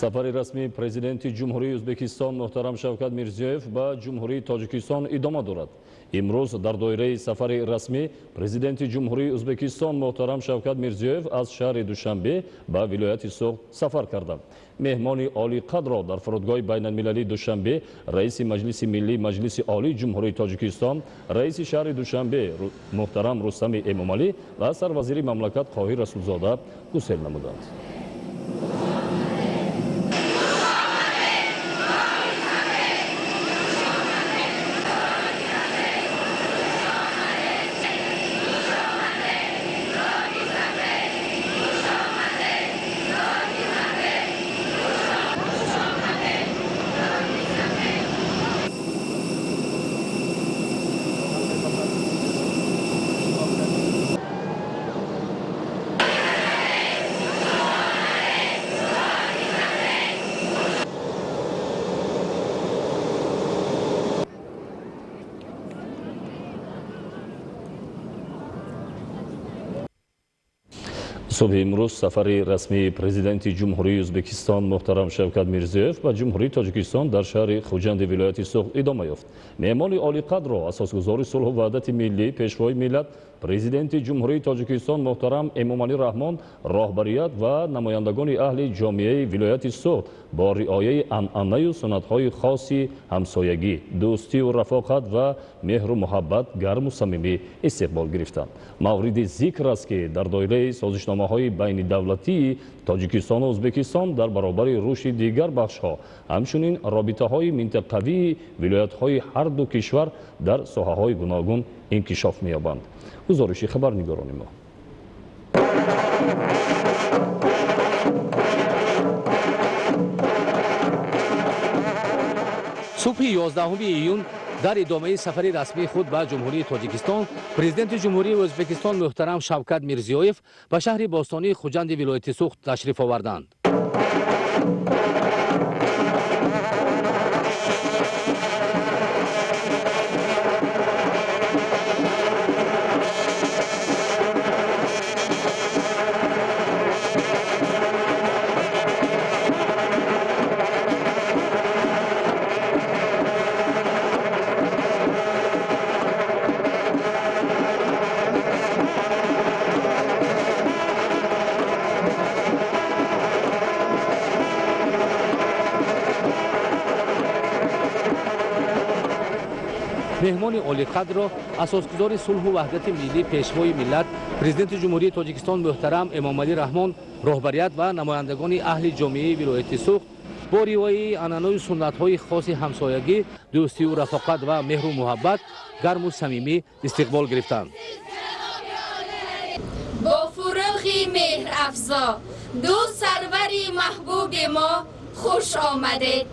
Сафари расмии президенти Ҷумҳурии Ӯзбекистон муҳтарам Шавкат Мирзиёев ба Ҷумҳурии Тоҷикистон идома дорад. Имрӯз дар доираи сафари расмӣ президенти Ҷумҳурии Ӯзбекистон муҳтарам Шавкат Мирзиёев аз шаҳри Душанбе ба вилояти Суғд сафар карданд. Меҳмони олиқадрро дар фурудгоҳи байналмилалии Душанбе раиси Маҷлиси Миллии Маҷлиси Олии Ҷумҳурии Тоҷикистон, раиси шаҳри Душанбе муҳтарам Рустами Эмомалӣ ва сарвазири мамлакат Қоҳир Расулзода гусел намуданд. Субҳи имрӯз сафари расмии президенти Ҷумҳурии Ӯзбекистон муҳтарам Шавкат Мирзиёев ба Ҷумҳурии Тоҷикистон дар шаҳри Хуҷанди вилояти Суғд идома ёфт. Меҳмони олиқадрро асосгузори сулҳу ваҳдати миллӣ, пешвои миллат, президенти Ҷумҳурии Тоҷикистон муҳтарам Эмомалӣ Раҳмон, роҳбарият ва намояндагони аҳли ҷомеаи вилояти Суғд бо риояи анъанаю суннатҳои хоси ҳамсоягӣ, дӯстию рафоқат ва меҳру муҳаббат гарму самимӣ истиқбол гирифтанд. Мавриди зикр аст, ки дар доираи созишномаҳои байнидавлатии Тоҷикистону Ӯзбекистон дар баробари рушди дигар бахшҳо, ҳамчунин робитаҳои минтақавии вилоятҳои ҳар ду кишвар дар соҳаҳои гуногун инкишоф меёбанд. Гузориши хабарнигорони мо. Субҳи 11 июн дар идомаи сафари расмии худ ба Ҷумҳурии Тоҷикистон президенти Ҷумҳурии Ӯзбекистон муҳтарам Шавкат Мирзиёев ба шаҳри бостонии Хуҷанди вилояти Суғд ташриф оварданд. Меҳмони олиқадрро асосгузори сулҳу ваҳдати миллӣ, пешвои миллат, президенти Ҷумҳурии Тоҷикистон муҳтарам Эмомалӣ Раҳмон, роҳбарият ва намояндагони аҳли ҷомеаи вилояти Суғд бо ривояи анъанаю суннатҳои хоси ҳамсоягӣ, дӯстию рафоқат ва меҳру муҳаббат гарму самимӣ истиқбол гирифтанд. Бо фурӯғи меҳрафзо ду сарвари маҳбуби мо хуш омадед.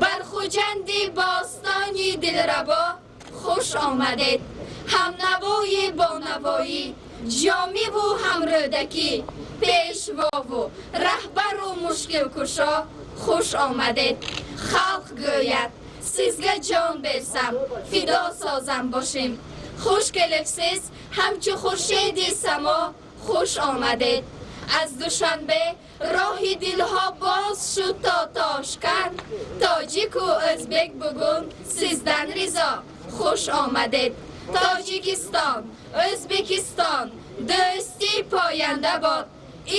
Бар Хуҷанди бостони дилрабо хуш омадед. Ҳамнавои бонавоӣ, ҷомиву ҳамрӯдакӣ, пешвову раҳбару мушкилкушо хуш омадед. Халқ гӯяд: сизга ҷон берсам, фидо созам бошем. Хуш келибсиз, ҳамчу хуршеди само хуш омадед. Аз Душанбе роҳи дилҳо боз шуд то Тошканд, тоҷику ӯзбек бугун сиздан ризо хуш омадед. Тоҷикистон, Ӯзбекистон, дӯстӣ поянда бод.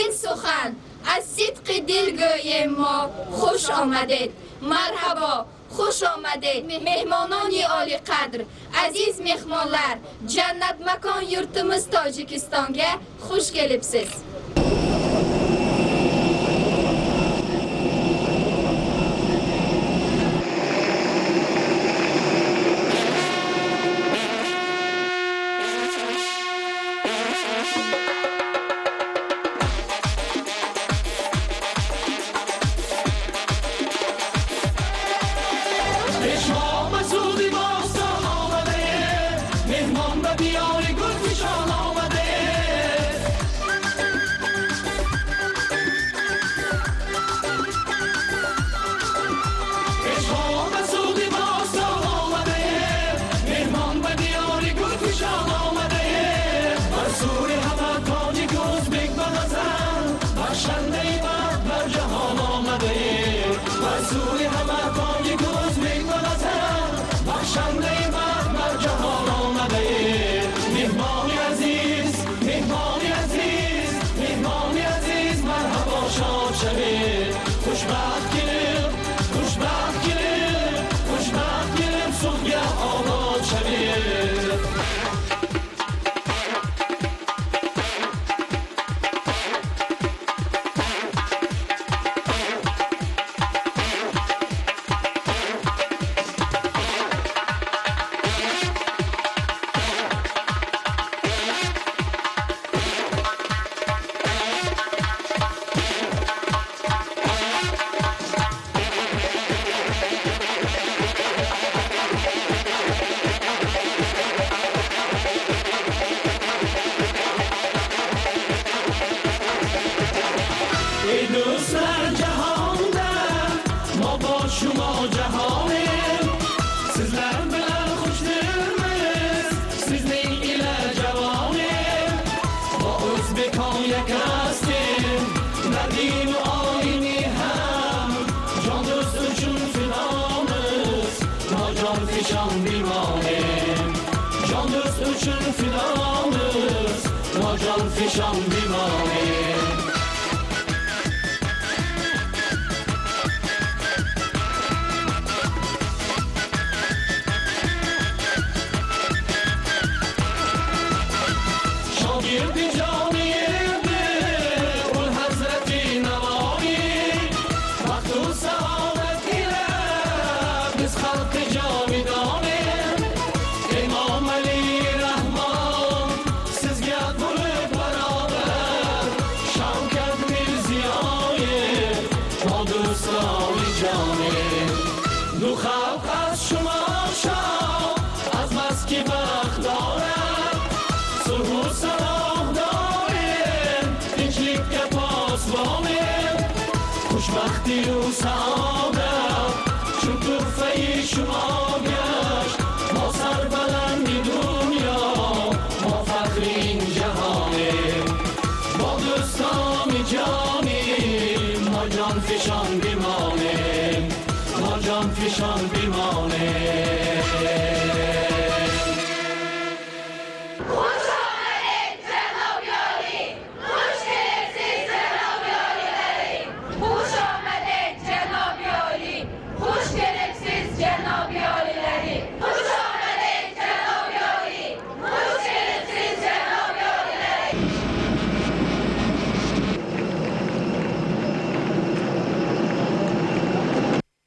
Ин сухан аз сидқи дил гӯем мо хуш омадед. Марҳабо, хуш омадед, меҳмонони олиқадр, азиз меҳмонлар, ҷаннатмакон yurtimiz Tojikistonga xush kelibsiz. Расули ҳама тоҷик ӯзбек ба ватан, бахшандаи бахт бар ҷаҳон омадаед. Меҳмони азиз, меҳмони азиз, меҳмони азиз, марҳабо, шод шавед. Хушбахт келиб, хушбахт келиб, хушбахт келиб, Суғдга обод шавед. Ey do'stlar, jahonda mo bo shumo jahonim, sizlar bilan xushdirmiz, sizning ila javonim. Mo o'zbekon yak hastim, dar dinu oyini ham, jon do'st uchun fidomiz, mo jon fishon bimonim. Jon do'st uchun fidomiz, mo jon fishon bimonim. Шогирди ҷони ул ҳазрати Навоӣ, бахту саодат ила biz xalqi jovidonем. Imom Ali Rahmon sizga bo'lib barobar, Shavkat Mirziyoyev мо дӯстони ҷонем. Ду халқ аз шумо шод, аз баски бахт дорад, сулҳу салоҳ дорем, tinchlikka posbonем. Хушбахтию саодат чун туҳфаи шумо гашт, мо сарбаланди дунё, мо фахри ин ҷаҳонем. Бо дӯстони ҷонӣ мо ҷонфишон бимонем, мо ҷонфишон бимонем. Хуш омадед, ҷаноби олӣ! Хуш келибсиз, ҷаноби олийлари! Хуш омадед, ҷаноби олӣ! Хуш келибсиз, ҷаноби олийлари! Хуш омадед, ҷаноби олӣ! Хуш келибсиз, ҷаноби олийлари!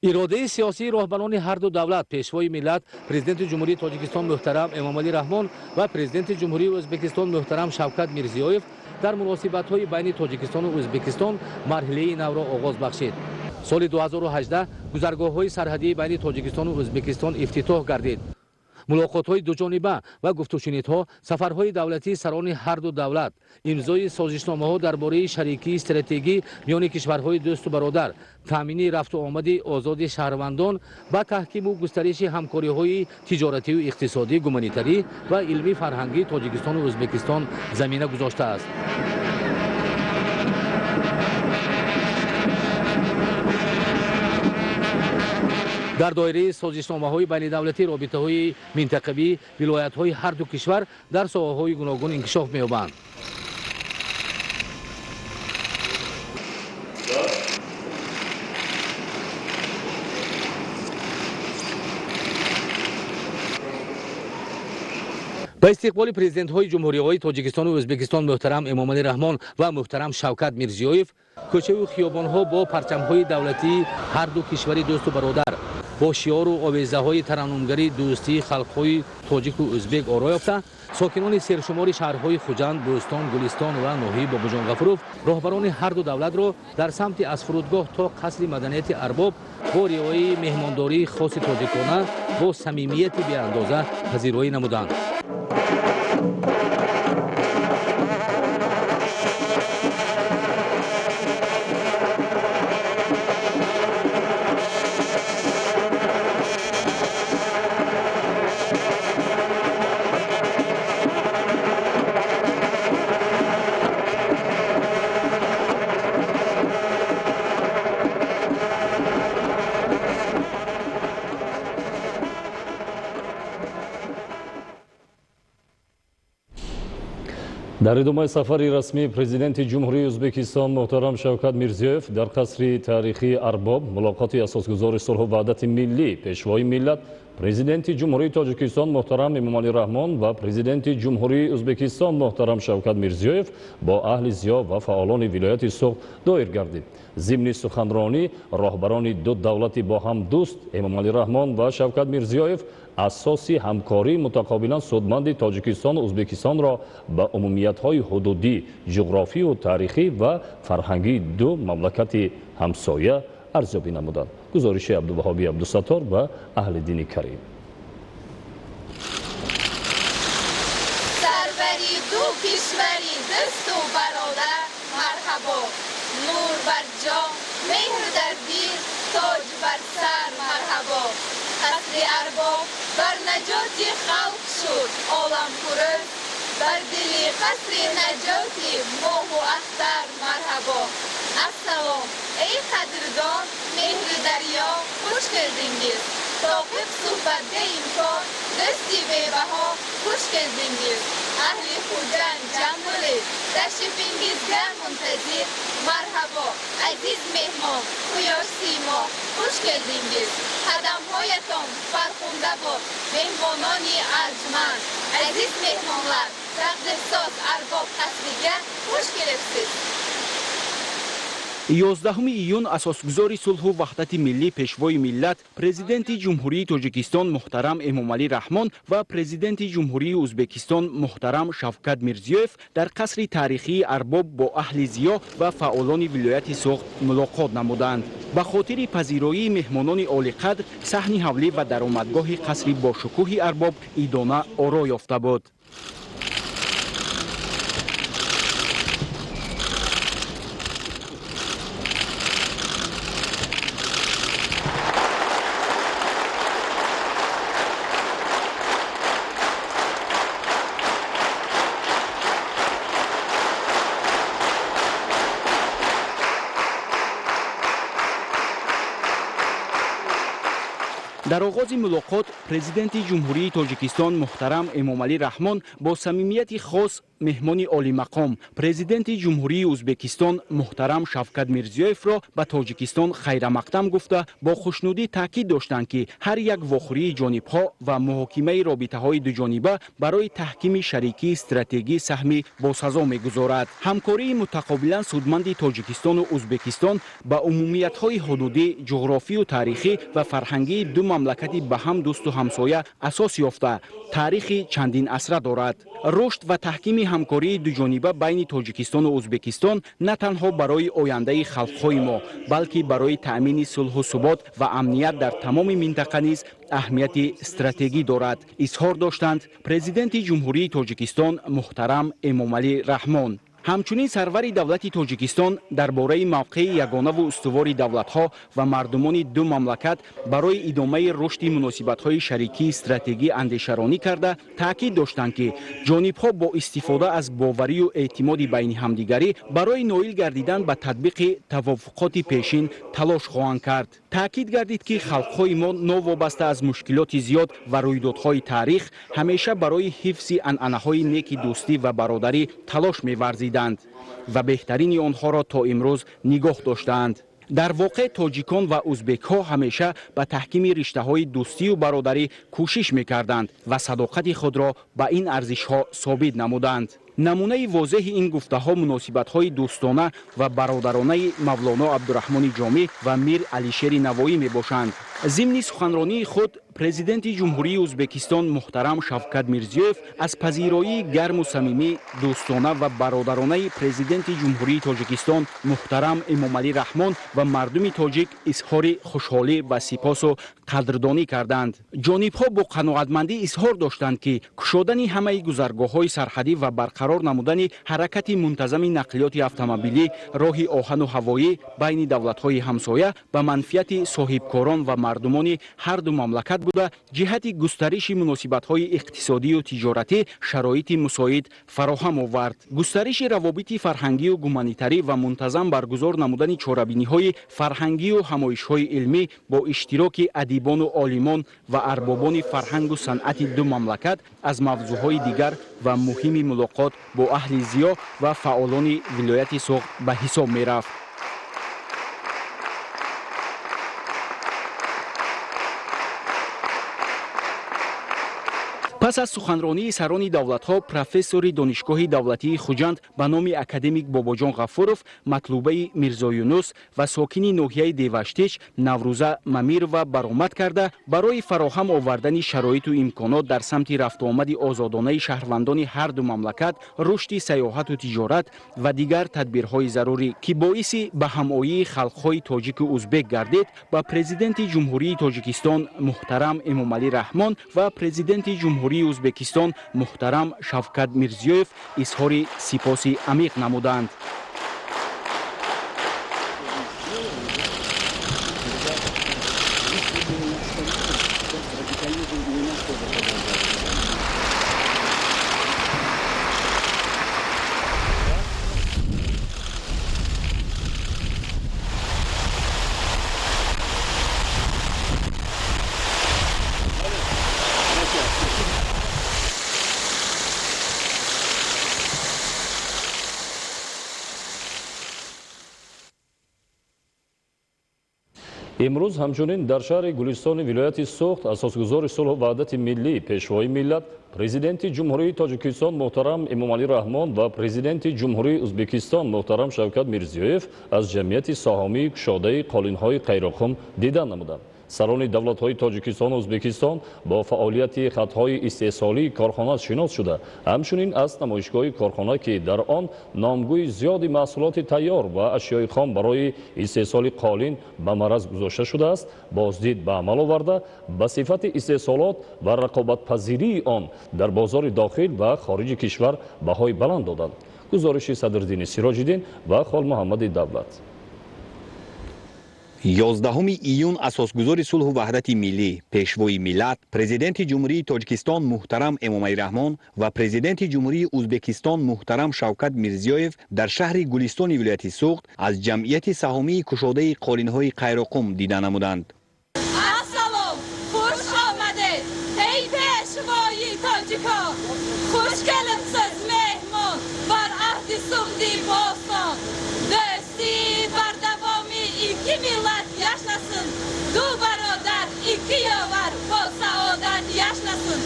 Иродаи сиёсии роҳбарони ҳарду давлат, Пешвои миллат, Президенти Ҷумҳурии Тоҷикистон муҳтарам Эмомалӣ Раҳмон ва Президенти Ҷумҳурии Ӯзбекистон муҳтарам Шавкат Мирзиёев дар муносибатҳои байни Тоҷикистону Ӯзбекистон марҳилаи навро оғоз бахшид. Соли 2018 гузаргоҳҳои сарҳадии байни Тоҷикистону Ӯзбекистон ифтитоҳ гардид. Мулоқотҳои дуҷониба ва гуфтушунидҳо, сафарҳои давлатии сарони ҳарду давлат, имзои созишномаҳо дар бораи шарикии стратегӣ миёни кишварҳои дӯсту бародар, таъмини рафту омади озоди шаҳрвандон ба таҳкиму густариши ҳамкориҳои тиҷоратию иқтисодӣ, гуманитарӣ ва илмӣ фарҳангии Тоҷикистону Ӯзбекистон замина гузоштааст. Дар доираи созишномаҳои байнидавлатӣ робитаҳои минтақавӣ вилоятҳои ҳарду кишвар дар соҳаҳои гуногун инкишоф меёбанд. Ба истиқболи президентҳои ҷумҳуриҳои Тоҷикистону Ӯзбекистон муҳтарам Эмомалӣ Раҳмон ва муҳтарам Шавкат Мирзиёев кӯчаву хиёбонҳо бо парчамҳои давлатии ҳарду кишвари дӯсту бародар, бо шиору овезаҳои тараннумгари дӯстии халқҳои тоҷику ӯзбек оро ёфта, сокинони сершумори шаҳрҳои Хуҷанд, Бӯстон, Гулистон ва ноҳияи Бобоҷон Ғафуров роҳбарони ҳарду давлатро дар самти аз фурудгоҳ то қасри маданияти Арбоб бо риояи меҳмондории хоси тоҷикона, бо самимияти беандоза пазироӣ намуданд. Дар идомаи сафари расмии президенти Ҷумҳурии Ӯзбекистон муҳтарам Шавкат Мирзиёев дар қасри таърихии Арбоб мулоқоти асосгузори сулҳу ваҳдати миллӣ, пешвои миллат, президенти Ҷумҳурии Тоҷикистон муҳтарам Эмомалӣ Раҳмон ва президенти Ҷумҳурии Ӯзбекистон муҳтарам Шавкат Мирзиёев бо аҳли зиё ва фаъолони вилояти Суғд доир гардид. Зимни суханронӣ роҳбарони ду давлати бо ҳам дӯст Эмомалӣ Раҳмон ва Шавкат Мирзиёев асоси ҳамкории мутақобилан судманди Тоҷикистону Ӯзбекистонро ба умумиятҳои ҳудудӣ, ҷуғрофию таърихӣ ва фарҳангии ду мамлакати ҳамсоя арзёбӣ намуданд. Гузориши Абдуваҳоби Абдусаттор ва Аҳлиддини Карим. Сарвари ду кишвари дӯсту бародар марҳабо, нур бар ҷон, меҳр дар дил, тоҷ бар сар марҳабо. Қасри Арбоб бар наҷоти халқ шуд оламфурӯз, бар дили қасри наҷоти моҳу ахтар марҳабо. Ассалом, эй қадрдон, меҳри дарё, хуш келдингиз. Соҳиб суҳбатга имкон, дӯсти бебаҳо, хуш келдингиз. Аҳли Хуҷанд ҷамъ bo'lib, tashrifingizga muntazir. Марҳабо, азиз меҳмон, quyosh симо, хуш келдингиз. Қадамҳоятон фархунда бод, меҳмонони арҷманд. Азиз меҳмонлар, тақдирсоз Арбоб қасрига хуш келибсиз. 11 июн асосгузори сулҳу ваҳдати миллӣ, пешвои миллат, президенти Ҷумҳурии Тоҷикистон муҳтарам Эмомалӣ Раҳмон ва президенти Ҷумҳурии Ӯзбекистон муҳтарам Шавкат Мирзиёев дар қасри таърихии Арбоб бо аҳли зиё ва фаъолони вилояти Суғд мулоқот намуданд. Ба хотири пазироии меҳмонони олиқадр саҳни ҳавлӣ ва даромадгоҳи қасри бошукӯҳи Арбоб идона оро ёфта буд. Дар оғози мулоқот президенти Ҷумҳурии Тоҷикистон муҳтарам Эмомалӣ Раҳмон бо самимияти хос меҳмони олимақом, президенти Ҷумҳурии Ӯзбекистон муҳтарам Шавкат Мирзиёевро ба Тоҷикистон хайрамақдам гуфта, бо хушнудӣ таъкид доштанд, ки ҳар як вохӯрии ҷонибҳо ва муҳокимаи робитаҳои дуҷониба барои таҳкими шарикии стратегӣ саҳми босазо мегузорад. Ҳамкории мутақобилан судманди Тоҷикистону Ӯзбекистон ба умумиятҳои ҳудудӣ, ҷуғрофию таърихӣ ва фарҳангии ду мамлакати ба ҳам дӯсту ҳамсоя асос ёфта, таърихи чандин асра дорад. Рушд ва таҳкими ҳамкории дуҷониба байни Тоҷикистону Ӯзбекистон на танҳо барои ояндаи халқҳои мо, балки барои таъмини сулҳу субот ва амният дар тамоми минтақа низ аҳамияти стратегӣ дорад, изҳор доштанд президенти Ҷумҳурии Тоҷикистон муҳтарам Эмомалӣ Раҳмон. Ҳамчунин сарвари давлати Тоҷикистон дар бораи мавқеи ягонаву устувори давлатҳо ва мардумони ду мамлакат барои идомаи рушди муносибатҳои шарикии стратегӣ андешаронӣ карда, таъкид доштанд, ки ҷонибҳо бо истифода аз боварию эътимоди байни ҳамдигарӣ барои ноил гардидан ба татбиқи тавофуқоти пешин талош хоҳанд кард. Таъкид гардид, ки халқҳои мо новобаста аз мушкилоти зиёд ва рӯйдодҳои таърих ҳамеша барои ҳифзи анъанаҳои неки дӯстӣ ва бародарӣ талош меварзиданд ва беҳтарини онҳоро то имрӯз нигоҳ доштаанд. Дар воқеъ тоҷикон ва ӯзбекҳо ҳамеша ба таҳкими риштаҳои дӯстию бародарӣ кӯшиш мекарданд ва садоқати худро ба ин арзишҳо собит намуданд. Намунаи возеҳи ин гуфтаҳо муносибатҳои дӯстона ва бародаронаи Мавлоно Абдураҳмони Ҷомӣ ва Мир Алишери Навоӣ мебошанд. Зимни суханронии худ президенти Ҷумҳурии Ӯзбекистон муҳтарам Шавкат Мирзиёев аз пазироии гарму самимӣ, дӯстона ва бародаронаи президенти Ҷумҳурии Тоҷикистон муҳтарам Эмомалӣ Раҳмон ва мардуми тоҷик изҳори хушҳолӣ ва сипосу қадрдонӣ карданд. Ҷонибҳо бо қаноатмандӣ изҳор доштанд, ки кушодани ҳамаи гузаргоҳҳои сарҳадӣ ва барқарор намудани ҳаракати мунтазами нақлиёти автомобилӣ, роҳи оҳану ҳавоӣ байни давлатҳои ҳамсоя ба манфиати соҳибкорон ва мардумони ҳар ду мамлакат буда, ҷиҳати густариши муносибатҳои иқтисодию тиҷоратӣ шароити мусоид фароҳам овард. Густариши равобити фарҳангию гуманитарӣ ва мунтазам баргузор намудани чорабиниҳои фарҳангию ҳамоишҳои илмӣ бо иштироки адибону олимон ва арбобони фарҳангу санъати ду мамлакат аз мавзӯъҳои дигар ва муҳими мулоқот бо аҳли зиё ва фаъолони вилояти Суғд ба ҳисоб мерафт. Пас аз суханронии сарони давлатҳо, профессори Донишгоҳи давлатии Хуҷанд ба номи академик Бобоҷон Ғафуров Матлубаи Мирзоюнус ва сокини ноҳияи Деваштич Наврӯза Мамирова баромад карда, барои фароҳам овардани шароиту имконот дар самти рафтуомади озодонаи шаҳрвандони ҳарду мамлакат, рушди сайёҳату тиҷорат ва дигар тадбирҳои зарурӣ, ки боиси ба ҳамоии халқҳои тоҷику узбек гардид, ба Президенти Ҷумҳурии Тоҷикистон муҳтарам Эмомалӣ Раҳмон ва Президенти Ҷумҳурии Узбекистон муҳтарам Шавкат Мирзиёев изҳори сипоси амиқ намуданд. Имрӯз ҳамчунин дар шаҳри Гулистони вилояти Суғд асосгузори сулҳу ваҳдати миллӣ, Пешвои миллат, Президенти Ҷумҳурии Тоҷикистон муҳтарам Эмомалӣ Раҳмон ва Президенти Ҷумҳурии Узбекистон муҳтарам Шавкат Мирзиёев аз ҷамъияти саҳомии кушодаи қолинҳои Қайроққум дидан намуданд. Сарони давлатҳои Тоҷикистону Узбекистон бо фаъолияти хатҳои истеҳсолии корхона шинос шуда, ҳамчунин аз намоишгоҳи корхона, ки дар он номгӯи зиёди маҳсулоти тайёр ва ашёи хом барои истеҳсоли қолин ба мараз гузошта шудааст, боздид ба амал оварда, ба сифати истеҳсолот ва рақобатпазирии он дар бозори дохил ва хориҷи кишвар баҳои баланд доданд. Гузориши Садриддини Сироҷиддин ва Холмуҳаммади Давлат. 11 июн асосгузори сулҳу ваҳдати миллӣ, Пешвои миллат, Президенти Ҷумҳурии Тоҷикистон муҳтарам Эмомалӣ Раҳмон ва Президенти Ҷумҳурии Узбекистон муҳтарам Шавкат Мирзиёев дар шаҳри Гулистони вилояти Суғд аз ҷамъияти саҳомии кушодаи қолинҳои Қайроққум дида намуданд. Ассалом, хуш омадед, эй пешвои тоҷикон, хуш келибсиз меҳмон бар аҳди Суғди бостон, дӯстӣ бардавоми ikki millat yashasin, ду бародар ikki yovар бо саодат yashasin.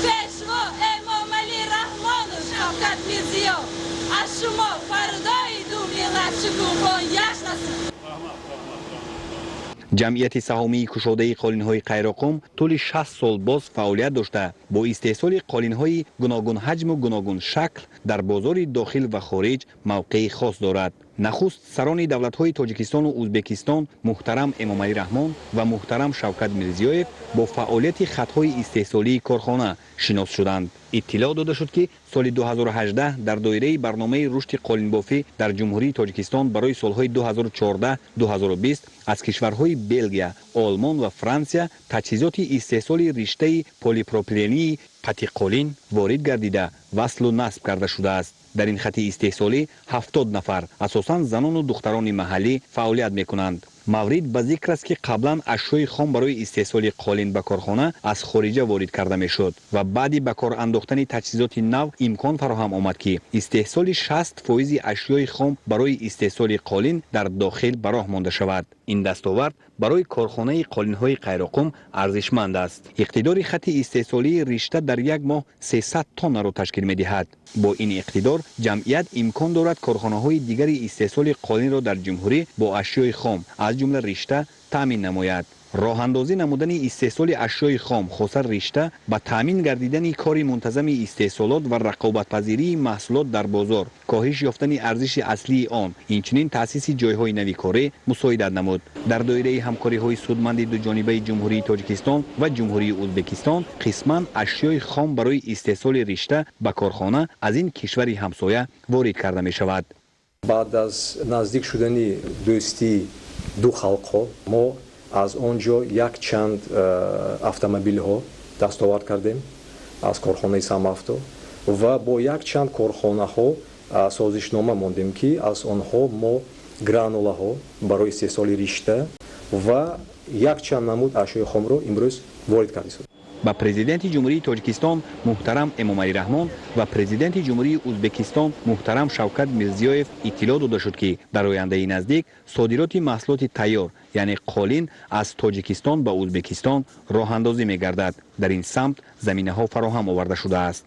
Пешво Эмомалӣ Раҳмону Шавкат Мирзиёев, аз шумо фардои ду миллат шукуфон yashasin. Ҷамъияти саҳомии кушодаи қолинҳои Қайроққум тӯли 60 сол боз фаъолият дошта, бо истеҳсоли қолинҳои гуногунҳаҷму гуногуншакл дар бозори дохил ва хориҷ мавқеи хос дорад. Нахуст сарони давлатҳои Тоҷикистону Узбекистон муҳтарам Эмомалӣ Раҳмон ва муҳтарам Шавкат Мирзиёев бо фаъолияти хатҳои истеҳсолии корхона шинос шуданд. Иттилоъ дода шуд, ки соли 2018 дар доираи барномаи рушди қолинбофӣ дар Ҷумҳурии Тоҷикистон барои солҳои 2014-2020 аз кишварҳои Белгия, Олмон ва Франсия таҷҳизоти истеҳсоли риштаи полипропилении патиқолин ворид гардида, васлу насб карда шудааст. Дар ин хати истеҳсолӣ 70 нафар, асосан занону духтарони маҳаллӣ, фаъолият мекунанд. Маврид ба зикр аст, ки қаблан ашёи хом барои истеҳсоли қолин ба корхона аз хориҷа ворид карда мешуд ва баъди ба кор андохтани таҷҳизоти нав имкон фароҳам омад, ки истеҳсоли 60 фоизи ашёи хом барои истеҳсоли қолин дар дохил ба роҳ монда шавад. Ин дастовард барои корхонаи қолинҳои Қайроққум арзишманд аст. Иқтидори хати истеҳсолии ришта дар як моҳ 300 тоннаро ташкил медиҳад. Бо ин иқтидор ҷамъият имкон дорад корхонаҳои дигари истеҳсоли қолинро дар ҷумҳурӣ бо ашёи хом, аз ҷумла ришта, таъмин намояд. Роҳандозӣ намудани истеҳсоли ашёи хом, хоса ришта, ба таъмин гардидани кори мунтазами истеҳсолот ва рақобатпазирии маҳсулот дар бозор, коҳиш ёфтани арзиши аслии он, инчунин таъсиси ҷойҳои нави корӣ мусоидат намуд. Дар доираи ҳамкориҳои судманди дуҷонибаи Ҷумҳурии Тоҷикистон ва Ҷумҳурии Узбекистон қисман ашёи хом барои истеҳсоли ришта ба корхона аз ин кишвари ҳамсоя ворид карда мешавад. Баъд аз наздик шудани дӯстии ду халқҳо мо аз он ҷо якчанд автомобилҳо дастовард кардем аз корхонаи Самавто ва бо якчанд корхонаҳо созишнома мондем, ки аз онҳо мо гранулаҳо барои истеҳсоли ришта ва якчанд намуд ашёи хомро имрӯз ворид кардем. Ба Президенти Ҷумҳурии Тоҷикистон муҳтарам Эмомалӣ Раҳмон ва Президенти Ҷумҳурии Узбекистон муҳтарам Шавкат Мирзиёев иттилоъ дода шуд, ки дар ояндаи наздик содироти маҳсулоти тайёр, яъне қолин, аз Тоҷикистон ба Узбекистон роҳандозӣ мегардад. Дар ин самт заминаҳо фароҳам оварда шудааст.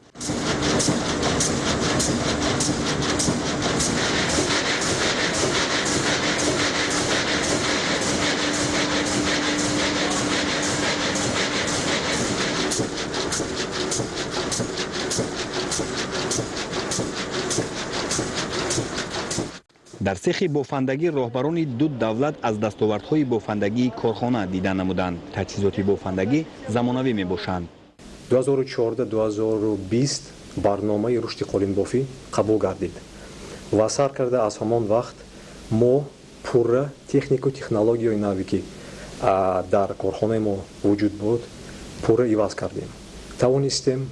Дар сехи бофандагӣ роҳбарони ду давлат аз дастовардҳои бофандагии корхона дида намуданд. Таҷҳизоти бофандагӣ замонавӣ мебошанд. 2014-2020 барномаи рушди қолинбофӣ қабул гардид ва сар карда аз ҳамон вақт мо пурра технику технологияи наве, ки дар корхонаи мо вуҷуд буд, пурра иваз кардем. Тавонистем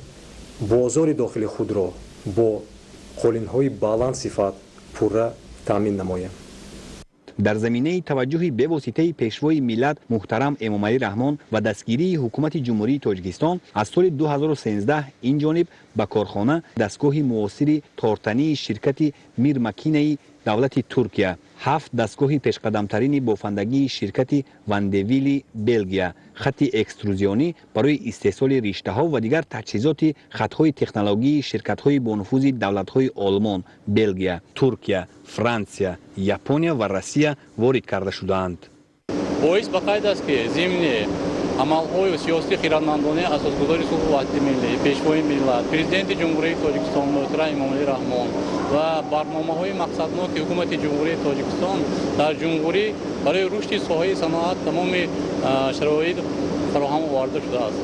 бозори дохили худро бо қолинҳои баланд сифат пурра таъмин намоем. Дар заминаи таваҷҷӯҳи бевоситаи Пешвои миллат муҳтарам Эмомалӣ Раҳмон ва дастгирии Ҳукумати Ҷумҳурии Тоҷикистон аз соли 2013 ин ҷониб ба корхона дастгоҳи муосири тортании ширкати Мирмакинаи давлати Туркия, ҳафт дастгоҳи пешқадамтарини бофандагии ширкати Вандевили Белгия, хатти экструзионӣ барои истеҳсоли риштаҳо ва дигар таҷҳизоти хатҳои технологии ширкатҳои бонуфузи давлатҳои Олмон, Белгия, Туркия, Франсия, Япония ва Россия ворид карда шудаанд. Боис ба қайд аст, ки зимни амалҳои сиёсии хирадмандонаи Асосгузори сулҳу ваҳдати миллӣ, Пешвои миллат, Президенти Ҷумҳурии Тоҷикистон муҳтарам Эмомалӣ Раҳмон ва барномаҳои мақсадноки Ҳукумати Ҷумҳурии Тоҷикистон дар ҷумҳурӣ барои рушди соҳаи саноат тамоми шароит фароҳам оварда шудааст.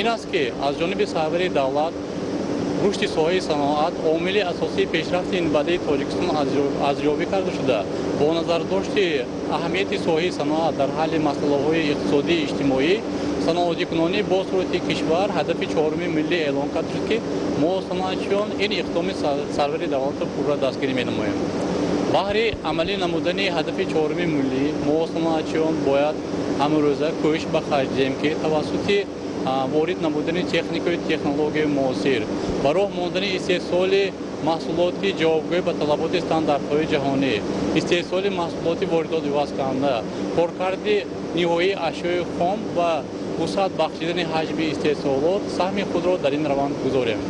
Ин аст, ки аз ҷониби сарвари давлат рушди соҳаи саноат омили асосии пешрафти минбаъдаи Тоҷикистон арзёбӣ карда шуда, бо назардошти аҳамияти соҳаи саноат дар ҳалли масъалаҳои иқтисодию иҷтимоӣ, саноатикунонӣ бо суръати кишвар ҳадафи чоруми миллӣ эълон карда шуд, ки мо, саноатчиён, ин иқдоми сарвари давлатро пурра дастгирӣ менамоем. Баҳри амалӣ намудани ҳадафи чоруми миллӣ мо, саноатчиён, бояд ҳамарӯза кӯшиш ба харҷ диҳем, ки тавассути ворид намудани техникаю технологияи муосир, ба роҳ мондани истеҳсоли маҳсулоти ҷавобгӯӣ ба талаботи стандартҳои ҷаҳонӣ, истеҳсоли маҳсулоти воридот ивазкунанда, коркарди ниҳоии ашёи хом ва вусъат бахшидани ҳаҷми истеҳсолот саҳми худро дар ин раванд гузорем.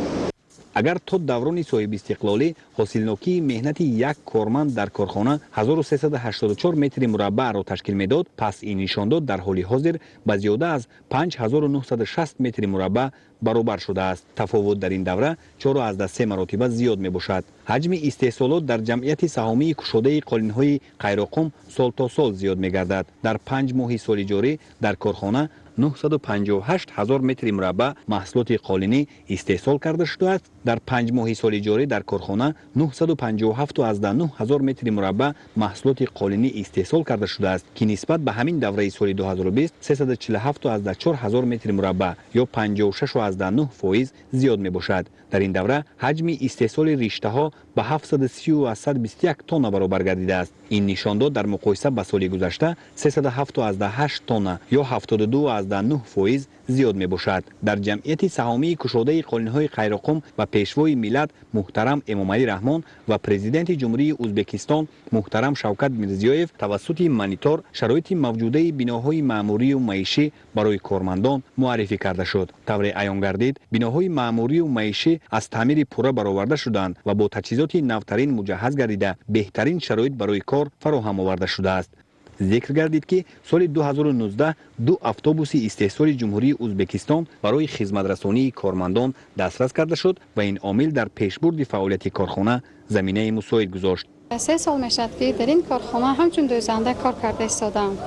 Агар то даврони соҳибистиқлолӣ ҳосилнокии меҳнати як корманд дар корхона 1384 метри мураббаъро ташкил медод, пас ин нишондод дар ҳоли ҳозир ба зиёда аз 5960 метри мураббаъ баробар шудааст. Тафовут дар ин давра 4,3 маротиба зиёд мебошад. Ҳаҷми истеҳсолот дар ҷамъияти саҳомии кушодаи қолинҳои Қайроқум сол то сол зиёд мегардад. Дар 5 моҳи соли ҷорӣ дар корхона 958 ҳазор метри мураббаъ маҳсулоти қолинӣ истеҳсол карда шудааст. Дар 5 моҳи соли ҷорӣ дар корхона 957,9 ҳазор метри мураббаъ маҳсулоти қолинӣ истеҳсол карда шудааст, ки нисбат ба ҳамин давраи соли 2020 347,4 ҳазор метри мураббаъ ё 56,9% зиёд мебошад. Дар ин давра ҳаҷми истеҳсоли риштаҳо ба 730,121 тонна баробар гардидааст. Ин нишондод дар муқоиса ба соли гузашта 307,8 тонна ё 72,9% зиёд мебошад. Дар ҷамъияти саҳомии кушодаи қолинҳои Қайроқум ба Пешвои миллат муҳтарам Эмомалӣ Раҳмон ва Президенти Ҷумҳурии Узбекистон муҳтарам Шавкат Мирзиёев тавассути монитор шароити мавҷудаи биноҳои маъмурию маишӣ барои кормандон муаррифӣ карда шуд. Тавре аён гардид, биноҳои маъмурию маишӣ аз таъмири пурра бароварда шуданд ва бо таҷҳизоти навтарин муҷаҳҳаз гардида, беҳтарин шароит барои кор фароҳам оварда шудааст. Зикр гардид, ки соли 2019 ду автобуси истеҳсоли Ҷумҳурии Узбекистон барои хизматрасонии кормандон дастрас карда шуд ва ин омил дар пешбурди фаъолияти корхона заминаи мусоид гузошт. 3 сол мешавад, ки дар ин корхона ҳамчун дӯзанда кор карда истодаам.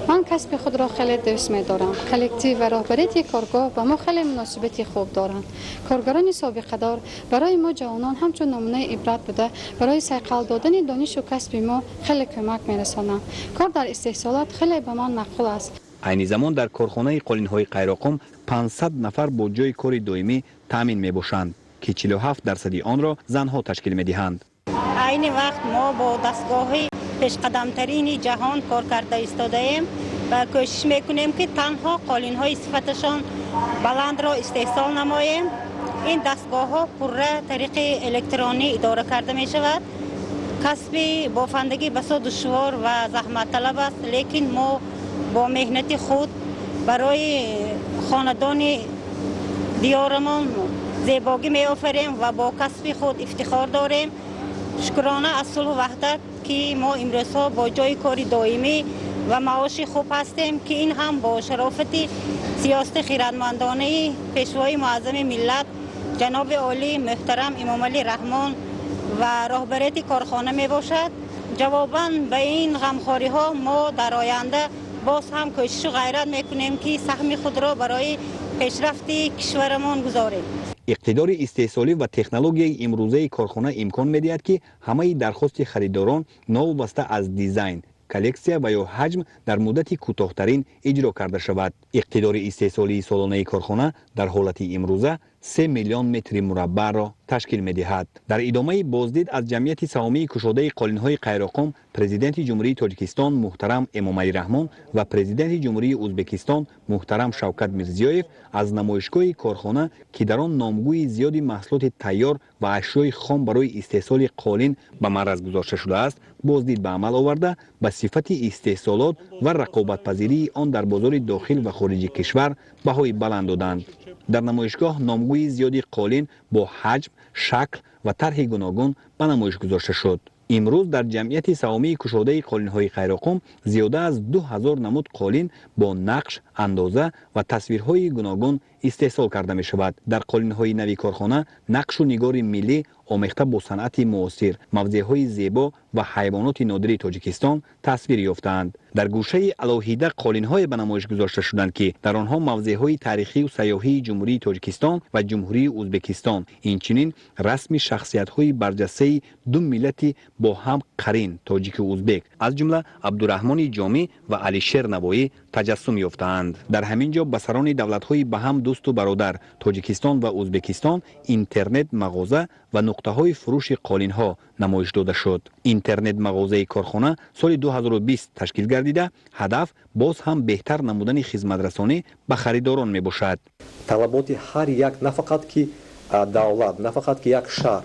Ман касби худро хеле дӯст медорам. Коллектив ва роҳбарияти коргоҳ ба мо хеле муносибати хуб доранд. Коргарони собиқадор барои мо ҷавонон ҳамчун намунаи ибрат буда, барои сайқал додани донишу касби мо хеле кӯмак мерасонанд. Кор дар истеҳсолот хеле ба ман маъқул аст. Айни замон дар корхонаи қолинҳои Қайроқум 500 нафар бо ҷойи кори доимӣ таъмин мебошанд, ки 47% онро занҳо ташкил медиҳанд. Айни вақт мо бо дастгоҳи пешқадамтарини ҷаҳон кор карда истодаем. Ва кӯшиш мекунем, ки танҳо қолинҳои сифаташон баландро истеҳсол намоем. Ин дастгоҳҳо пурра тариқи электронӣ идора карда мешавад. Касби бофандагӣ басо душвор ва заҳматталаб аст, лекин мо бо меҳнати худ барои хонадони диёрамон зебогӣ меофарем ва бо касби худ ифтихор дорем. Шукрона аз сулҳу ваҳдат, ки мо имрӯзҳо бо ҷойи кори доимӣ ва маоши хуб ҳастем, ки ин ҳам бо шарофати сиёсати хиратмандонаи пешвои муаззами миллат ҷаноби олӣ муҳтарам Эмомалӣ Раҳмон ва роҳбарияти корхона мебошад. Ҷавобан ба ин ғамхориҳо мо дар оянда боз ҳам кӯшишу ғайрат мекунем, ки саҳми худро барои пешрафти кишварамон гузорем. Иқтидори истеҳсолӣ ва технологияи имрӯзаи корхона имкон медиҳад, ки ҳамаи дархости харидорон новобаста аз дизайн, коллексия ва ё ҳаҷм дар муддати кӯтоҳтарин иҷро карда шавад. Иқтидори истеҳсолии солонаи корхона дар ҳолати имрӯза 3 миллион метри мураббаъро ташкил медиҳад. Дар идомаи боздид аз ҷамъияти саҳомии кушодаи қолинҳои Қайроқум, Президенти Ҷумҳурии Тоҷикистон муҳтарам Эмомалӣ Раҳмон ва Президенти Ҷумҳурии Ӯзбекистон муҳтарам Шавкат Мирзиёев аз намоишгоҳи корхона, ки дар он номгӯи зиёди маҳсулоти тайёр ва ашёи хом барои истеҳсоли қолин ба маъраз гузошта шудааст, боздид ба амал оварда, ба сифати истеҳсолот ва рақобатпазирии он дар бозори дохил ва хориҷи кишвар баҳои баланд доданд. Дар намоишгоҳ номгӯи зиёди қолин бо ҳаҷм, шакл ва тарҳи гуногун ба намоиш гузошта шуд. Имрӯз дар ҷамъияти саҳомии кушодаи қолинҳои Қайроқум зиёда аз 2000 намуд қолин бо нақш, андоза ва тасвирҳои гуногун истеҳсол карда мешавад. Дар қолинҳои нави корхона нақшу нигори миллӣ омехта бо санъати муосир, мавзеъҳои зебо ва ҳайвоноти нодири Тоҷикистон тасвир ёфтаанд. Дар гӯшаи алоҳида қолинҳое ба намоиш гузошта шуданд, ки дар онҳо мавзеъҳои таърихию сайёҳии Ҷумҳурии Тоҷикистон ва Ҷумҳурии Ӯзбекистон, инчунин расми шахсиятҳои барҷастаи ду миллати бо ҳам қарин тоҷику ӯзбек, аз ҷумла Абдураҳмони Ҷомӣ ва Алишер Навоӣ таҷассум ёфтаанд. Дар ҳамин ҷо ба сарони давлатҳои ба ҳам дӯсту бародар Тоҷикистон ва Ӯзбекистон интернет мағоза ва нуқтаҳои фурӯши қолинҳо намоиш дода шуд. Интернет мағозаи корхона соли 2020 ташкил гардида, ҳадаф боз ҳам беҳтар намудани хизматрасонӣ ба харидорон мебошад. Талаботи ҳар як на фақат ки давлат, на фақат ки як шаҳр,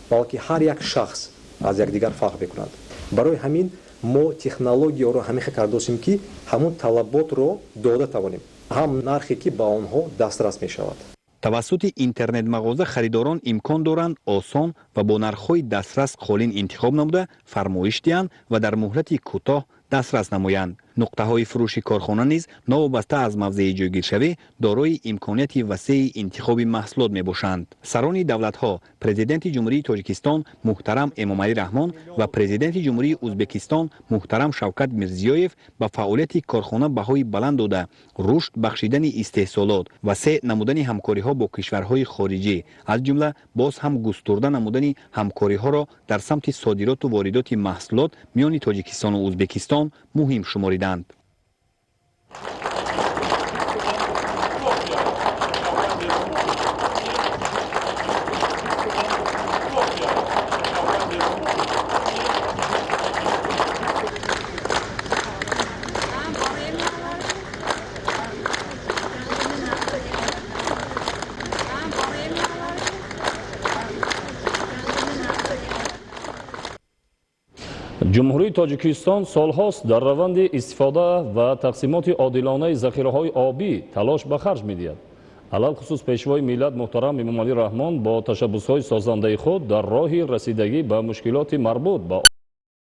балки ҳар як шахс аз якдигар фарқ мекунад. Барои ҳамин мо технологияро ҳамеха кардосем, ки ҳамун талаботро дода тавонем, ҳам нархе ки ба онҳо дастрас мешавад. Тавассути интернет-мағоза харидорон имкон доранд осон ва бо нархҳои дастрас қолин интихоб намуда, фармоиш диҳанд ва дар муҳлати кӯтоҳ дастрас намоянд. Нуқтаҳои фурӯши корхона низ новобаста аз мавзеи ҷойгиршавӣ дорои имконияти васеи интихоби маҳсулот мебошанд. Сарони давлатҳо, Президенти Ҷумҳурии Тоҷикистон муҳтарам Эмомалӣ Раҳмон ва Президенти Ҷумҳурии Ӯзбекистон муҳтарам Шавкат Мирзиёев ба фаъолияти корхона баҳои баланд дода, рушд бахшидани истеҳсолот, васеъ намудани ҳамкориҳо бо кишварҳои хориҷӣ, аз ҷумла боз ҳам густурда намудани ҳамкориҳоро дар самти содироту воридоти маҳсулот миёни Тоҷикистону Ӯзбекистон муҳим шумориданд. Ҷумҳурии Тоҷикистон солҳост дар раванди истифода ва тақсимоти одилонаи захираҳои обӣ талош ба харҷ медиҳад. Алалхусус Пешвои миллат муҳтарам Эмомалӣ Раҳмон бо ташаббусҳои созандаи худ дар роҳи расидагӣ ба мушкилоти марбут ба